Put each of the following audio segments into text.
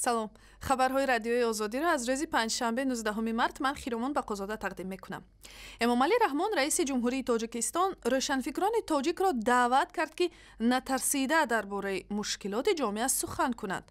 Салом. Хабарҳои Радиои Озодиро аз рӯзи панҷшанбе, 19 март, ман Хиромон Бақозода тақдим мекунам. Эмомалӣ Раҳмон, раиси Ҷумҳурии Тоҷикистон, рӯшанфикрони тоҷикро даъват кард, ки натарсида дар бораи мушкилоти ҷомеа сухан кунанд.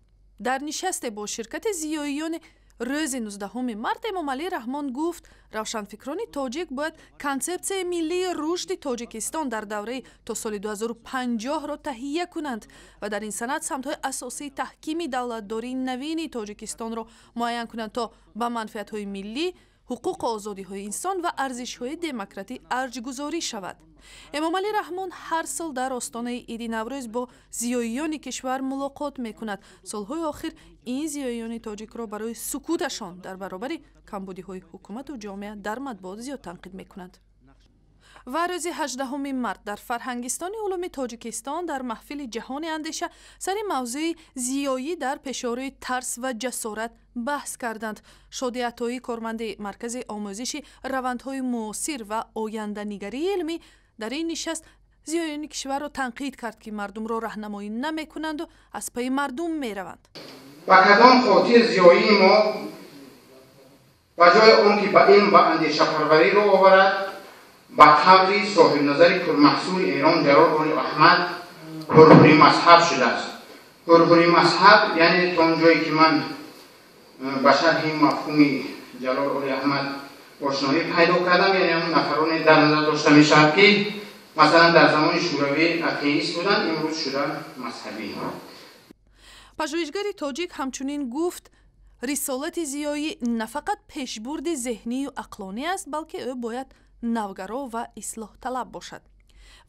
Дар нишасте бо ширкати зиёиёни рӯзи 19 март Эмомалӣ Раҳмон гуфт, равшанфикрони тоҷик бояд консепсияи миллии рушди Тоҷикистон дар давраи то соли 2050-ро таҳия кунанд ва дар ин санад самтҳои асосии таҳкими давлатдории навини Тоҷикистонро муайян кунанд, то ба манфиатҳои миллӣ, ҳуқуқу озодиҳои инсон ва арзишҳои демократӣ арҷгузорӣ шавад. Эмомалӣ Раҳмон ҳар сол дар остонаи иди Наврӯз бо зиёиёни кишвар мулоқот мекунад. Солҳои охир ин зиёиёни тоҷикро барои сукуташон дар баробари камбудиҳои ҳукумату ҷомеа дар матбуот зиёд танқид мекунанд. Ва рӯзи 18 март дар Фарҳангистони улуми Тоҷикистон дар маҳфили ҷаҳони андеша сари мавзӯи зиёӣ дар пешорои тарс ва ҷасорат баҳс карданд. Шоди Атоӣ, корманди Маркази омӯзиши равандҳои муосир ва оянданигарии илмӣ, дар ин нишаст зиёиёни кишварро танқид кард, ки мардумро раҳнамоӣ намекунанду аз пайи мардум мераванд. Ба кадом хотир зиёии мо ба ҷои он ки ба илм ва андешапарварӣ рӯ оварад, ба қавли соҳибназари пурмаҳсули Эрон Ҷалол Оли Аҳмад ҳурҳури мазҳаб шудааст? Ҳурҳури мазҳаб, яъне то он ҷое ки ман ба шарҳи мафҳуми Ҷалол Оли Аҳмад ошноӣ пайдо кардам, яъне ҳамон нафароне дар назар дошта мешавад, ки масалан дар замони шӯравӣ атеист буданд, имрӯз шуданд мазҳабӣ. Пажӯҳишгари тоҷик ҳамчунин гуфт, рисолати зиёӣ на фақат пешбурди зеҳнию ақлонӣ аст, балки ӯ бояд навгаро ва ислоҳталаб бошад.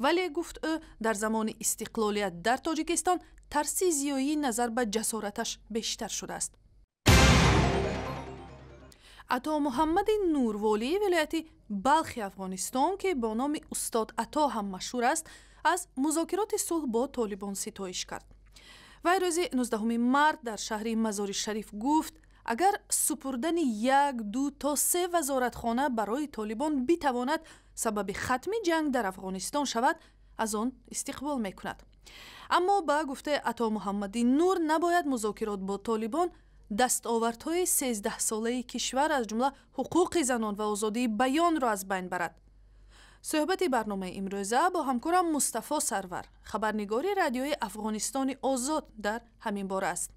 Вале, гуфт ӯ, дар замони истиқлолият дар Тоҷикистон тарси зиёӣ назар ба ҷасораташ бештар шудааст. Ато Муҳаммади Нур, волии вилояти Балхи Афғонистон, ки бо номи Устод Ато ҳам машҳур аст, аз музокироти сулҳ бо Толибон ситоиш кард. Вай рӯзи 19 март дар шаҳри Мазори Шариф гуфт, агар супурдани як, ду то се вазоратхона барои Толибон битавонад сабаби хатми ҷанг дар Афғонистон шавад, аз он истиқбол мекунад. Аммо ба гуфтаи Ато Муҳаммади Нур, набояд музокирот бо Толибон дастовардҳои 13-солаи кишвар, аз ҷумла ҳуқуқи занон ва озодии баёнро аз байн барад. Суҳбати барномаи имрӯза бо ҳамкорам Мустафо Сарвар, хабарнигори Радиои Афғонистони Озод, дар ҳамин бора аст.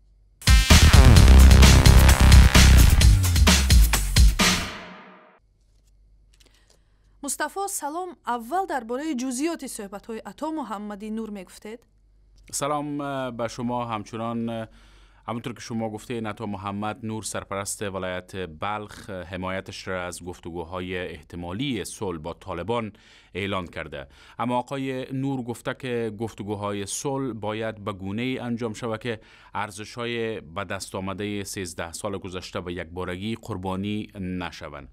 Мустафо, салом. Аввал дар бораи ҷузъиёти суҳбатҳои Ато Муҳаммади Нур мегуфтед? Салом ба шумо. Ҳамчунон همونطور که شما گفته، عطا محمد نور، سرپرست ولایت بلخ، حمایتش را از گفتگوهای احتمالی صلح با طالبان اعلان کرده. اما آقای نور گفته که گفتگوهای صلح باید به گونه انجام شود که ارزش های به دست آمده 13 سال گذشته به یک بارگی قربانی نشوند.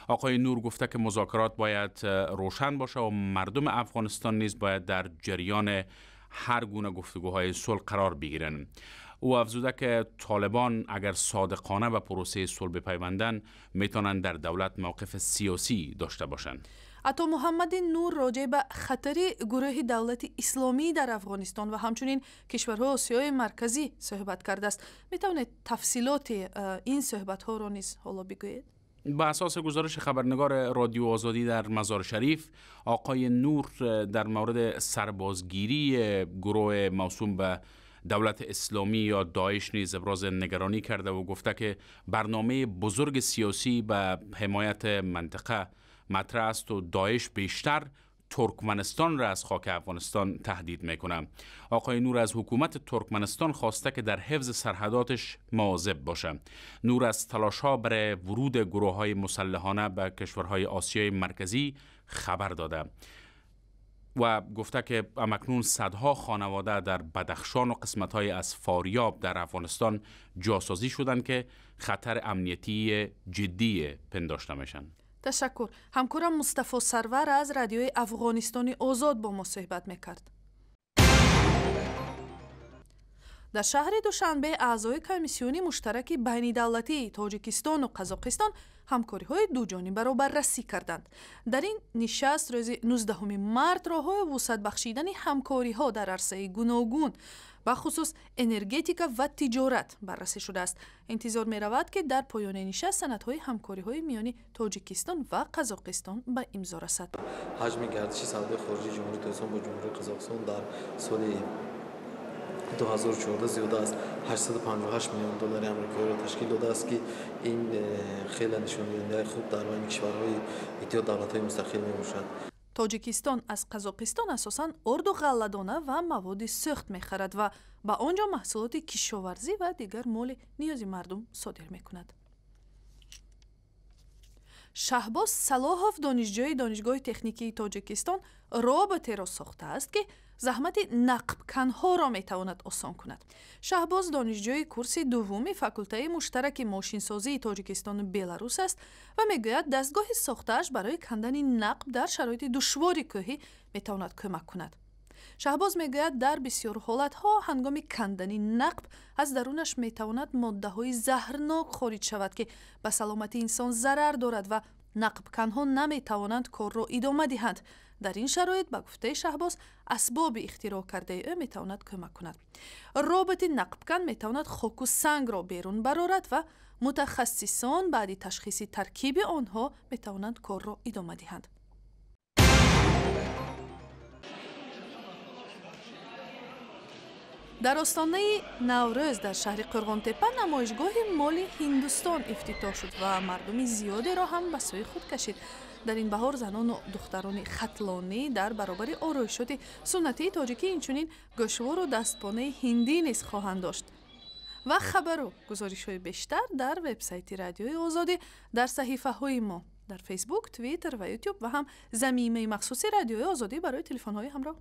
آقای نور گفته که مذاکرات باید روشن باشه و مردم افغانستان نیز باید در جریان هر گونه گفتگوهای صلح قرار بگیرند. او افزوده که طالبان اگر صادقانه به پروسه صلح بپیوندند، میتونند در دولت موقف سیاسی داشته باشند. Ато Муҳаммади Нур роҷеъ ба хатари гурӯҳи Давлати Исломӣ дар Афғонистон ва ҳамчунин кишварҳои Осиёи Марказӣ суҳбат кардааст. Метавонед тафсилоти ин суҳбатҳоро низ ҳоло бигӯед? به اساس گزارش خبرنگار رادیو آزادی در مزار شریف، آقای نور در مورد سربازگیری گروه موسوم به دولت اسلامی یا داعش نیز ابراز نگرانی کرده و گفته که برنامه بزرگ سیاسی به حمایت منطقه مطرح است و داعش بیشتر ترکمنستان را از خاک افغانستان تهدید میکنه. آقای نور از حکومت ترکمنستان خواسته که در حفظ سرحداتش مواظب باشه. نور از تلاش ها برای ورود گروه های مسلحانه به کشورهای آسیای مرکزی خبر داده و گفته که هم‌اکنون صدها خانواده در بدخشان و قسمت های از فاریاب در افغانستان جاسازی شدند که خطر امنیتی جدی پنداشته میشن. Ташаккур. Ҳамкорам Мустафо Сарвар аз Радиои Афғонистони Озод бо мо суҳбат мекард. Дар шаҳри Душанбе аъзои комиссиони муштараки байнидавлатии Тоҷикистону Қазоқистон ҳамкориҳои дуҷонибаро баррасӣ карданд. Дар ин нишаст рӯзи 19 март роҳҳои вусъат бахшидани ҳамкориҳо дар арсаи гуногун, бахусус энергетика ва тиҷорат, баррасӣ шудааст. Интизор меравад, ки дар поёни нишаст санадҳои ҳамкориҳои миёни Тоҷикистон ва Қазоқистон ба имзо расад. Ҳаҷми гардиши савдои хориҷии Ҷумҳурии Тоҷикистон бо Ҷумҳурии Қазоқистон дар соли 2014 зиёда аз 858 миллион доллари амрикоиро ташкил додааст, ки ин хеле нишондиҳандаи хуб дар байни кишварҳои Иттиҳод давлатҳои мустақил мебошад. Тоҷикистон аз Қазоқистон асосан орду ғалладона ва маводи сӯхт мехарад ва ба он ҷо маҳсулоти кишоварзӣ ва дигар моли ниёзи мардум содир мекунад. Шаҳбоз Салоҳов, донишҷӯи Донишгоҳи техникии Тоҷикистон, роботеро сохтааст, ки заҳмати нақбканҳоро метавонад осон кунад. Шаҳбоз донишҷӯи курси дуввуми факултаи муштараки мошинсозии Тоҷикистону Беларус аст ва мегӯяд, дастгоҳи сохтааш барои кандани нақб дар шароити душвори кӯҳӣ метавонад кӯмак кунад. Шаҳбоз мегӯяд, дар бисёр ҳолатҳо ҳангоми кандани нақб аз дарунаш метавонад моддаҳои заҳрнок хориҷ шавад, ки ба саломатии инсон зарар дорад ва нақбканҳо наметавонанд корро идома диҳанд. Дар ин шароит, ба гуфтаи Шаҳбоз, асбоби ихтироъ кардаи ӯ метавонад кӯмак кунад. Роботи нақбкан метавонад хоку сангро берун барорад ва мутахассисон баъди ташхиси таркиби онҳо метавонанд корро идома диҳанд. Дар остонаи Наврӯз дар шаҳри Қӯрғонтеппа намоишгоҳи моли Ҳиндустон ифтитоҳ шуд ва мардуми зиёдеро ҳам ба сӯи худ кашид. Дар ин баҳор занону духтарони хатлонӣ дар баробари ороишоти суннатии тоҷикӣ инчунин гӯшвору дастпонаи ҳиндӣ низ хоҳанд дошт. Ва хабару гузоришҳои бештар дар вебсайти Радиои Озодӣ, дар саҳифаҳои мо дар Фейсбук, Твиттер ва Ютуб ва ҳам замимаи махсуси Радиои Озодӣ барои телефонҳои ҳамроҳ.